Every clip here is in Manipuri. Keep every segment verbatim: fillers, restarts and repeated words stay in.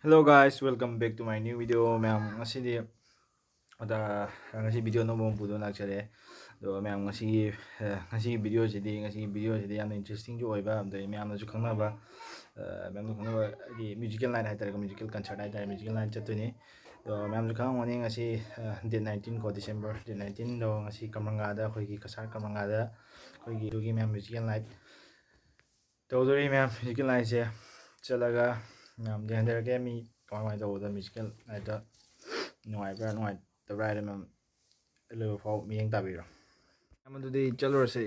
Hello guys, welcome back to my new video. ꯃꯌꯥꯝ, ꯉꯁꯤꯗꯤ ꯑꯗ ꯉꯁꯤ ꯚꯤꯗꯤꯑꯣ ꯑꯅꯧꯕ ꯑꯃ ꯄꯨꯗꯨꯅ ꯂꯥꯛꯆꯔꯦ꯫ ꯑꯗꯣ ꯃꯌꯥꯝ, ꯉꯁꯤꯒꯤ ꯑ, ꯉꯁꯤꯒꯤ ꯚꯤꯗꯤꯑꯣꯁꯤꯗꯤ ꯉꯁꯤꯒꯤ ꯚꯤꯗꯤꯑꯣꯁꯤꯗꯤ ꯌꯥꯝꯅ ꯏꯟꯇꯔꯦꯁꯇꯤꯡꯁꯨ ꯑꯣꯏꯕ, ꯑꯗꯩ ꯃꯌꯥꯝꯅꯁꯨ ꯈꯪꯅꯕ, ꯑ, ꯃꯌꯥꯝꯅꯁꯨ ꯈꯪꯅꯕ ꯍꯥꯏꯗꯤ ꯃ꯭ꯌꯨꯖꯤꯀꯦꯜ ꯅꯥꯏꯠ ꯍꯥꯏꯇꯥꯔꯦꯀꯣ, ꯃ꯭ꯌꯨꯖꯤꯀꯦꯜ ꯀꯟꯁꯔꯠ ꯍꯥꯏꯇꯥꯔꯦ, ꯃ꯭ꯌꯨꯖꯤꯀꯦꯜ ꯅꯥꯏꯠ ꯆꯠꯇꯣꯏꯅꯤ꯫ ꯑꯗꯣ ꯃꯌꯥꯝꯁꯨ ꯈꯪꯉꯝꯒꯅꯤ, ꯉꯁꯤ ꯗꯦꯠ ꯅꯥꯏꯟꯇꯤꯟ ꯀꯣ, ꯗꯤꯁꯦꯝꯕꯔ ꯗꯦꯠ ꯅꯥꯏꯟꯇꯤꯟꯗꯣ ꯉꯁꯤ ꯀꯃꯔꯪꯒꯥꯗ, ꯑꯩꯈꯣꯏꯒꯤ ꯀꯁꯥꯔ ꯀꯃꯔꯪꯒꯥꯗ ꯑꯩꯈꯣꯏꯒꯤ ꯑꯗꯨꯒꯤ ꯃꯌꯥꯝ ꯃ꯭ꯌꯨꯖꯤꯀꯦꯜ ꯅꯥꯏꯠ ꯇꯧꯗꯣꯔꯤ꯫ ꯃꯌꯥꯝ ꯃ꯭ꯌꯨꯖꯤꯀꯦꯜ ꯅꯥꯏꯠꯁꯦ ꯆꯠꯂꯒ ꯃꯌꯥꯝ ꯌꯦꯡꯍꯟꯖꯔꯛꯀꯦ, ꯃꯤ ꯀꯃꯥꯏ ꯀꯃꯥꯏꯅ ꯇꯧꯕꯗ ꯃ꯭ꯌꯨꯖꯤꯀꯦꯜ ꯅꯥꯏꯠꯇ ꯅꯨꯡꯉꯥꯏꯕ꯭ꯔꯥ ꯅꯨꯡꯉꯥꯏꯇꯕ꯭ꯔꯥ ꯍꯥꯏꯗ ꯃꯌꯥꯝ ꯑꯂꯣꯏꯕ ꯐꯥꯎ ꯃꯤꯠꯌꯦꯡ ꯇꯥꯕꯤꯔꯣ꯫ ꯃꯌꯥꯝ, ꯑꯗꯨꯗꯤ ꯆꯠꯂꯨꯔꯁꯦ꯫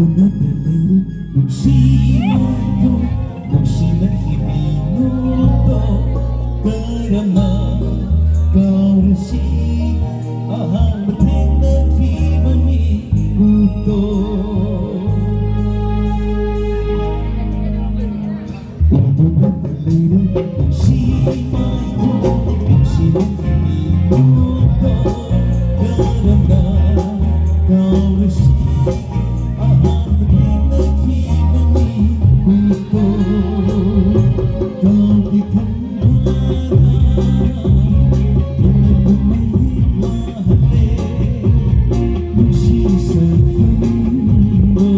ꯎꯅꯗ ꯂꯩꯔꯦ ꯅꯨꯡꯁꯤ ꯃꯥꯏꯊꯣꯡ, ꯅꯨꯡꯁꯤ ꯅꯪꯒꯤ ꯃꯤꯅꯣꯛꯇꯣ ꯀꯔꯝꯅ ꯀꯥꯎꯔꯁꯤ? ꯑꯍꯥꯟꯕ ꯊꯦꯡꯅꯈꯤꯕ ꯃꯤꯀꯨꯞꯇꯣ꯫ ꯎꯗꯨꯅ ꯂꯩꯔꯦ ꯅꯨꯡꯁꯤ ꯃꯥꯏꯊꯣꯡ, ꯅꯨꯡꯁꯤ ꯅꯪꯒꯤ ꯃꯤꯀꯨꯞꯇꯣ ꯀꯔꯝꯅ ꯀꯥꯎꯔꯁꯤ? ꯑꯍꯥꯟꯕ ꯊꯦꯡꯅꯈꯤꯕ ꯃꯤꯀꯨꯞꯇꯣ ꯀꯥꯎꯒꯦ ꯈꯟꯕꯅ ꯅꯪꯕꯨ ꯃꯌꯦꯛ ꯂꯥꯍꯜꯂꯦ ꯅꯨꯡꯁꯤ ꯁꯛꯇꯝꯗꯣ꯫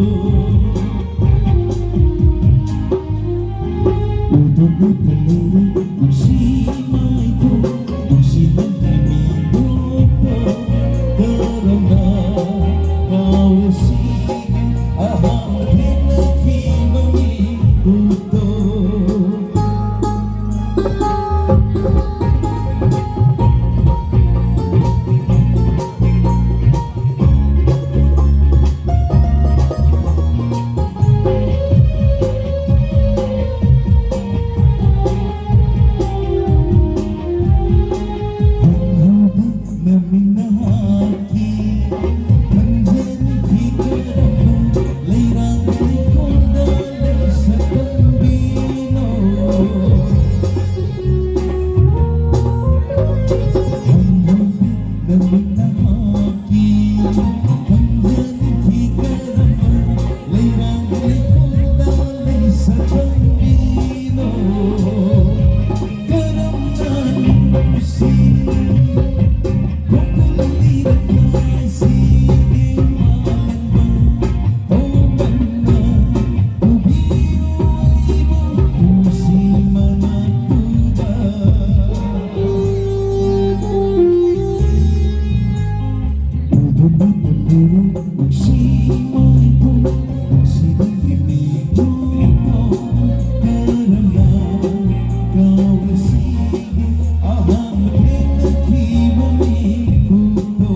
ꯎꯗꯨꯅ ꯂꯩꯔꯦ ꯅꯨꯡꯁꯤ ꯃꯥꯏꯊꯣꯡ, ꯅꯨꯡꯁꯤ ꯅꯪꯒꯤ ꯃꯤꯅꯣꯛꯇꯣ ꯀꯔꯝꯅ ꯀꯥꯎꯔꯁꯤ? ꯑꯍꯥꯟꯕ ꯊꯦꯡꯅꯈꯤꯕ ꯃꯤꯀꯨꯞꯇꯣ꯫ ꯅꯃꯤꯠ ꯅꯍꯥꯛꯀꯤ ꯈꯟꯖꯅꯤꯡꯈꯤ ꯀꯔꯝꯕ ꯂꯩꯔꯥꯡ ꯂꯩꯀꯣꯜꯗ ꯂꯩ ꯁꯛꯂꯝꯕꯤꯅꯣ? ꯅꯃꯤꯠ ꯅꯍꯥꯛꯀꯤ ꯈꯟꯖꯅꯤꯡꯈꯤ ꯀꯔꯝꯕ ꯂꯩꯔꯥꯡ ꯂꯩꯀꯣꯜꯗ ꯂꯩ ꯁꯛꯂꯝꯕꯤꯅꯣ? ꯀꯔꯝꯅ ꯅꯨꯡꯁꯤ ꯈꯣꯡꯒꯨꯜ ꯂꯤꯔꯛ ꯂꯥꯏꯁꯤꯒꯤ ꯃꯥꯂꯪꯕ ꯍꯣꯡꯃꯟꯅ ꯄꯨꯕꯤꯌꯨ ꯑꯩꯕꯨ ꯅꯨꯡꯁꯤ ꯃꯅꯥꯛꯇꯨꯗ꯫ ꯎꯗꯨꯅ ꯂꯩꯔꯦ ꯅꯨꯡꯁꯤ ꯃꯥꯏꯊꯣꯡ, ꯅꯨꯡꯁꯤꯕꯒꯤ ꯃꯤꯀꯨꯞꯇꯣ ꯀꯔꯝꯅ ꯀꯥꯎꯔꯁꯤꯒꯦ? ꯑꯍꯥꯟꯕ ꯊꯦꯡꯅꯈꯤꯕ ꯃꯤꯀꯨꯞꯇꯣ꯫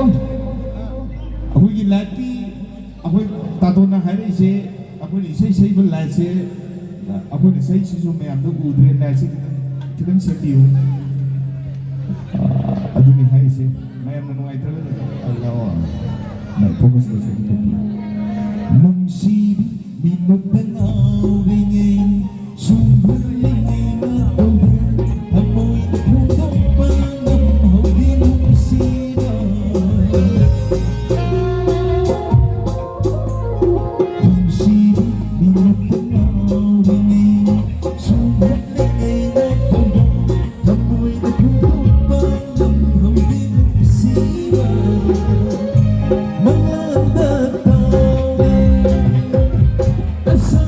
ꯑꯩꯈꯣꯏꯒꯤ ꯂꯥꯏꯠꯀꯤ, ꯑꯩꯈꯣꯏ ꯇꯥꯇꯣꯟꯅ ꯍꯥꯏꯔꯛꯏꯁꯦ, ꯑꯩꯈꯣꯏꯅ ꯏꯁꯩ ꯁꯛꯏꯕ ꯂꯥꯏꯠꯁꯦ, ꯑꯩꯈꯣꯏꯅ ꯁꯛꯏꯁꯤꯁꯨ ꯃꯌꯥꯝꯗ ꯎꯗ꯭ꯔꯦ, ꯂꯥꯏꯠꯁꯦ ꯈꯤꯇꯪ, ꯈꯤꯇꯪ ꯁꯦꯝꯕꯤꯌꯨ꯫ ꯑꯗꯨꯅꯤ ꯍꯥꯏꯔꯤꯁꯦ꯫ ꯃꯌꯥꯝꯅ ꯅꯨꯡꯉꯥꯏꯇ꯭ꯔꯒꯗꯤ, ꯑ, ꯂꯥꯛꯑꯣ꯫ ꯃꯥꯏ ꯐꯣꯀꯁ ꯇꯧꯁꯦ꯫ ꯅꯨꯡꯁꯤꯕꯤ, ꯃꯤꯅꯨꯞꯇ ꯉꯥꯎꯔꯤꯉꯩ, ꯁꯨꯝ ꯍꯨꯜꯂꯤꯉꯩ ꯃꯇꯧꯗ, ꯊꯃꯣꯏꯅ ꯐꯣꯡꯗꯣꯛꯄ ꯉꯝꯍꯧꯗꯦ ꯅꯨꯡꯁꯤꯕ꯫ ꯅꯨꯡꯁꯤꯕꯤ, ꯃꯤꯅꯨꯞꯇ ꯉꯥꯎꯔꯤꯉꯩ, ꯁꯨꯝ ꯍꯨꯜꯂꯤꯉꯩ ꯃꯇꯧꯗ, ꯊꯃꯣꯏꯅ ꯐꯣꯡꯗꯣꯛꯄ ꯉꯝꯍꯧꯗꯦ ꯅꯨꯡꯁꯤꯕ꯫ ꯃꯪꯂꯥꯟꯗ ꯇꯥꯎꯔꯦ ꯑꯁꯥ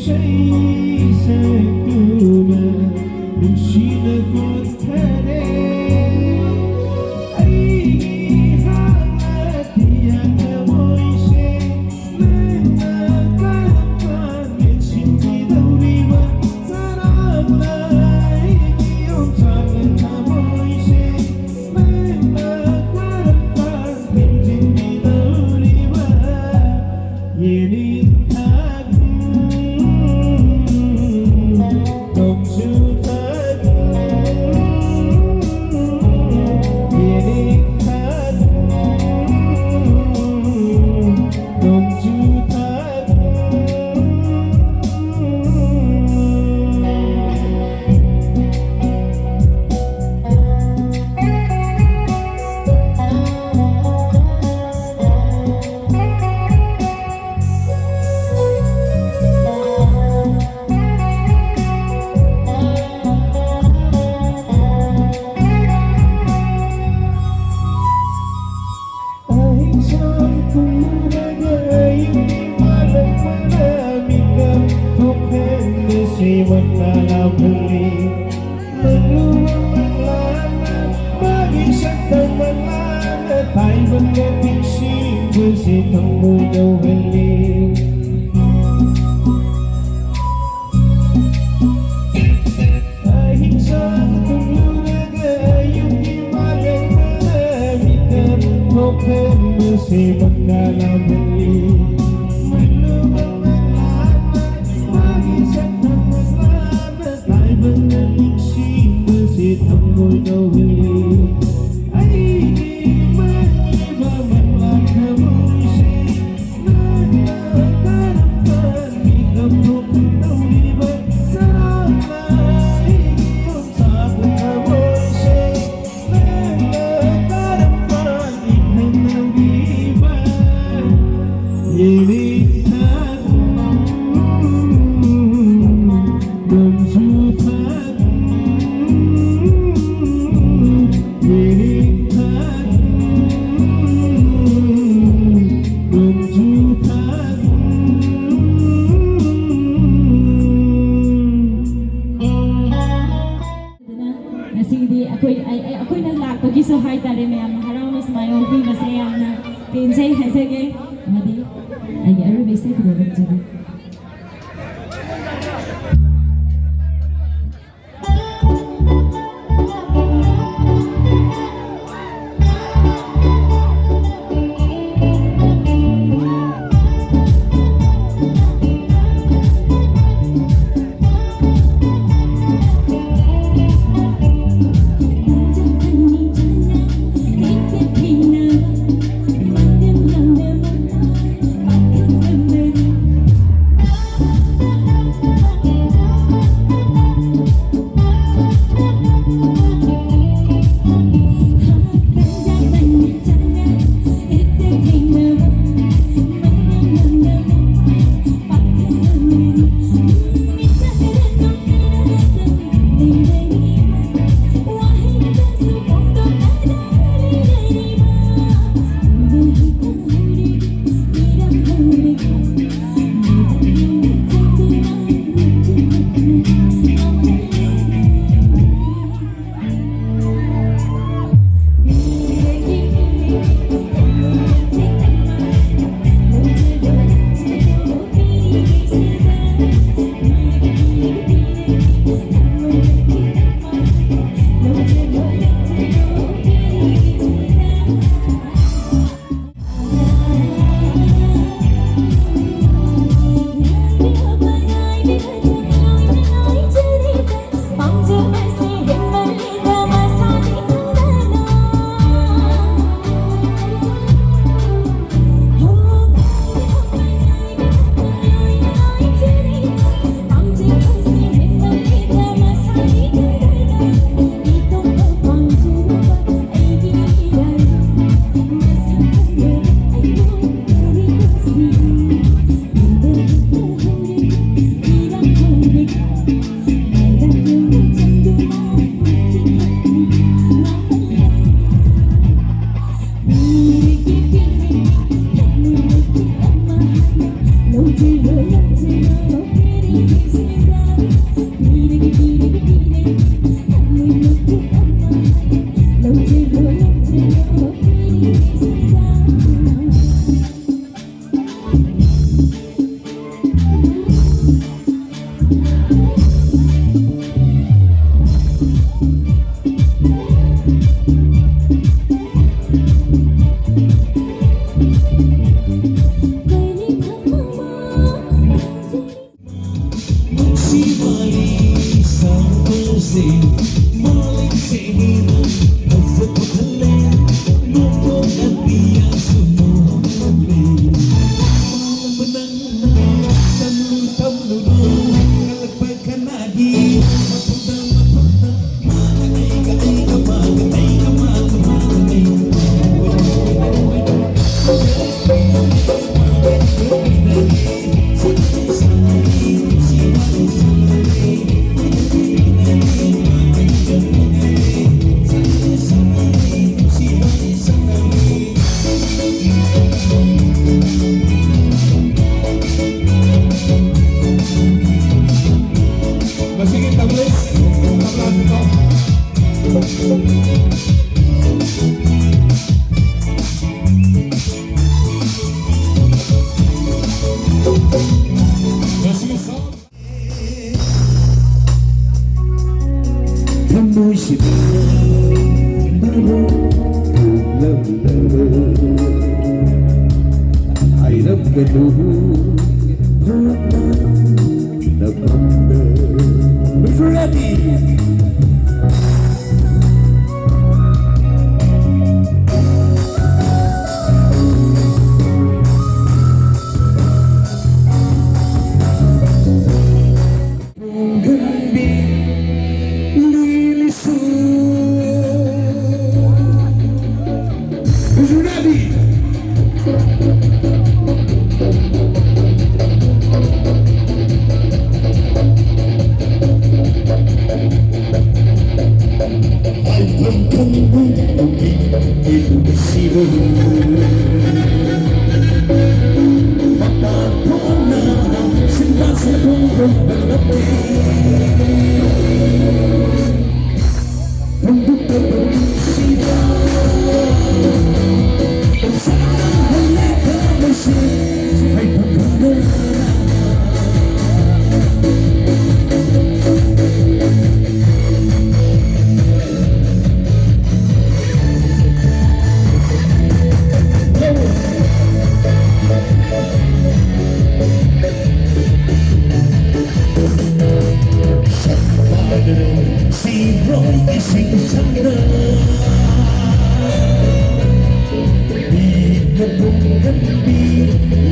ꯏꯁꯩ ꯁꯛꯇꯨꯅ ꯅꯨꯡꯁꯤꯅ ꯀꯣꯟꯊꯔꯦ꯫ ꯑꯩꯒꯤ ꯍꯥꯟꯅ ꯊꯤꯌꯥ ꯊꯃꯣꯏꯁꯦ ꯅꯪꯅ ꯀꯔꯝ ꯀꯥꯟ ꯃꯦꯟꯁꯤꯟꯈꯤꯗꯧꯔꯤꯕ? ꯆꯔꯥꯡꯅ ꯑꯩꯒꯤ ꯌꯣꯡꯆꯥꯛꯅ ꯊꯃꯣꯏꯁꯦ ꯅꯪꯅ ꯀꯔꯝ ꯀꯥꯟ ꯊꯤꯡꯖꯤꯟꯈꯤꯗꯧꯔꯤꯕ? ꯌꯦꯅꯤꯡꯊꯥꯒꯨꯝ ꯅꯣꯡꯖꯨꯊꯥꯒꯨꯝ ꯌꯦꯅꯤꯡꯊꯥꯒꯨꯝ ꯅꯣꯡꯖꯨꯊꯥꯒꯨꯝ꯫ ꯑꯍꯤꯡꯁꯥꯡ ꯇꯨꯝꯂꯨꯔꯒ ꯑꯌꯨꯛꯀꯤ ꯃꯥꯂꯪꯕꯅ ꯃꯤꯀꯞ ꯊꯣꯛꯍꯟꯕꯁꯤ ꯃꯪꯂꯥ ꯂꯥꯎꯍꯜꯂꯤ꯫ ꯃꯪꯂꯨꯕ ꯃꯪꯂꯥꯅ ꯃꯥꯒꯤ ꯁꯛꯇꯝ ꯃꯪꯂꯥꯅ ꯇꯥꯏꯕꯪꯗ ꯅꯤꯡꯁꯤꯡꯕꯁꯤ ꯊꯃꯣꯏ ꯌꯧꯍꯜꯂꯤ꯫ ꯑꯍꯤꯡꯁꯥꯡ ꯇꯨꯝꯂꯨꯔꯒ ꯑꯌꯨꯛꯀꯤ ꯃꯥꯂꯪꯕꯅ ꯃꯤꯀꯞ ꯊꯣꯛꯍꯟꯕꯁꯤ ꯃꯪꯂꯥ ꯂꯥꯎꯍꯜꯂꯤ꯫ ꯃꯪꯂꯨꯕ ꯃꯪꯂꯥꯅ ꯃꯥꯒꯤ ꯁꯛꯇꯝ ꯃꯪꯂꯥꯅ ꯇꯥꯏꯕꯪꯗ ꯏꯁꯩ ꯍꯥꯏꯖꯒꯦ ꯑꯃꯗꯤ ꯑꯩꯒꯤ ꯑꯔꯣꯏꯕ ꯏꯁꯩ ꯈꯨꯗꯣꯜ ꯇꯝꯖꯒꯦ꯫ ꯃꯁꯤꯒꯤ ꯇꯕ꯭ꯂꯤꯁ, ꯇꯕ꯭ꯂꯥ ꯁꯤꯡꯗꯣ꯫ ꯃꯁꯤꯒꯤ ꯁꯥꯎꯟ ꯊꯃꯣꯏꯁꯤꯗ ꯅꯪꯕꯨ ꯊꯣꯛꯂꯝꯂꯔꯣꯏ꯫ ꯍꯥꯏꯔꯝꯒꯅꯨ ꯊꯣꯛꯂꯝꯂꯕꯝꯗ꯫ Ready? ꯄꯣꯡꯍꯟꯕꯤ ꯂꯤꯂꯤꯁꯨ꯫ ꯕꯤꯖꯨꯅꯥꯕꯤ꯫ ꯍꯥꯏꯐꯝ ꯈꯪꯗꯦ ꯅꯨꯄꯤ ꯏꯂꯨ ꯁꯤꯕꯕꯨ꯫ ꯃꯄꯥꯟ ꯊꯣꯛꯅ ꯁꯤꯟꯕ ꯁꯛꯐꯝ ꯈꯪꯕ ꯅꯠꯇꯦ꯫ ꯐꯣꯡꯗꯣꯛꯇꯕ ꯅꯨꯡꯁꯤꯕ ꯄꯣꯡꯁꯥꯍꯜꯂꯦ ꯊꯃꯣꯏꯁꯦ ꯍꯥꯏꯐꯝ ꯈꯪꯗꯅ꯫ ꯁꯤꯔꯣꯏ ꯏꯁꯤꯡ ꯆꯪꯗ ꯃꯤꯠꯅ ꯄꯨꯝꯒꯟꯕꯤ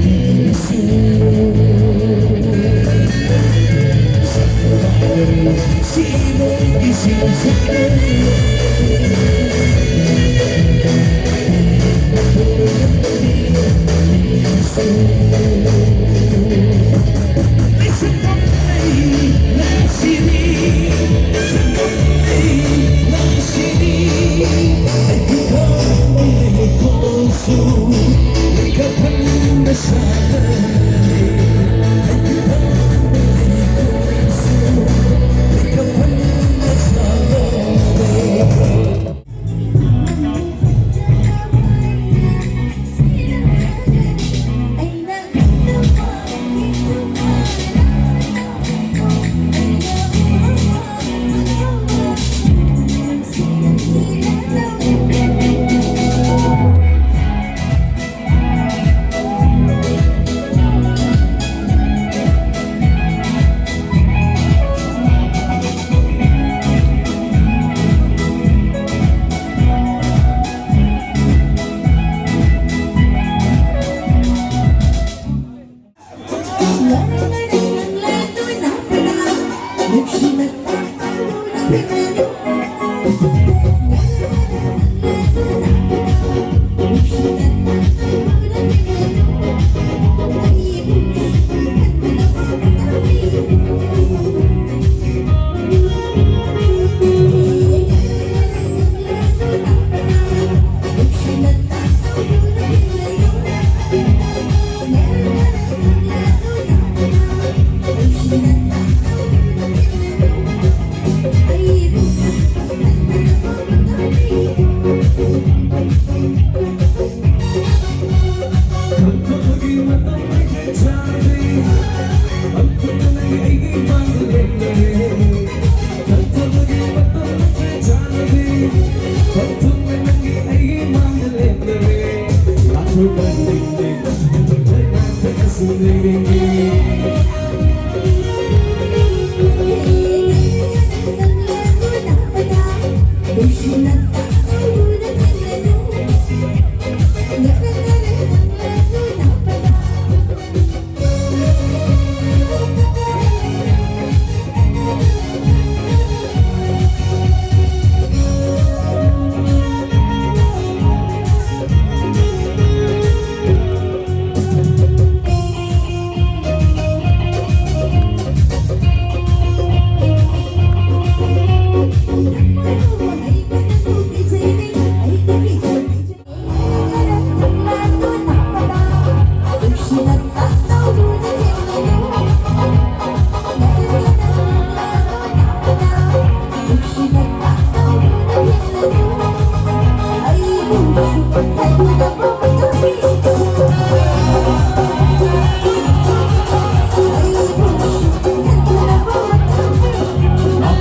ꯂꯤꯂꯤꯁꯨ꯫ ꯁꯤꯔꯣꯏ ꯏꯁꯤꯡ ꯆꯪꯗ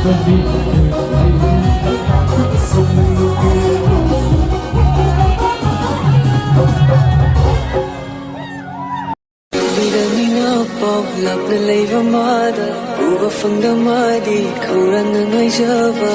ꯃꯤꯅ ꯄꯥꯎ ꯂꯥꯞꯅ ꯂꯩꯕ ꯃꯥꯗ ꯎꯕ ꯐꯪꯗ ꯃꯥꯗꯤ ꯈꯧꯔꯥꯡꯅ ꯉꯥꯏꯖꯕ꯫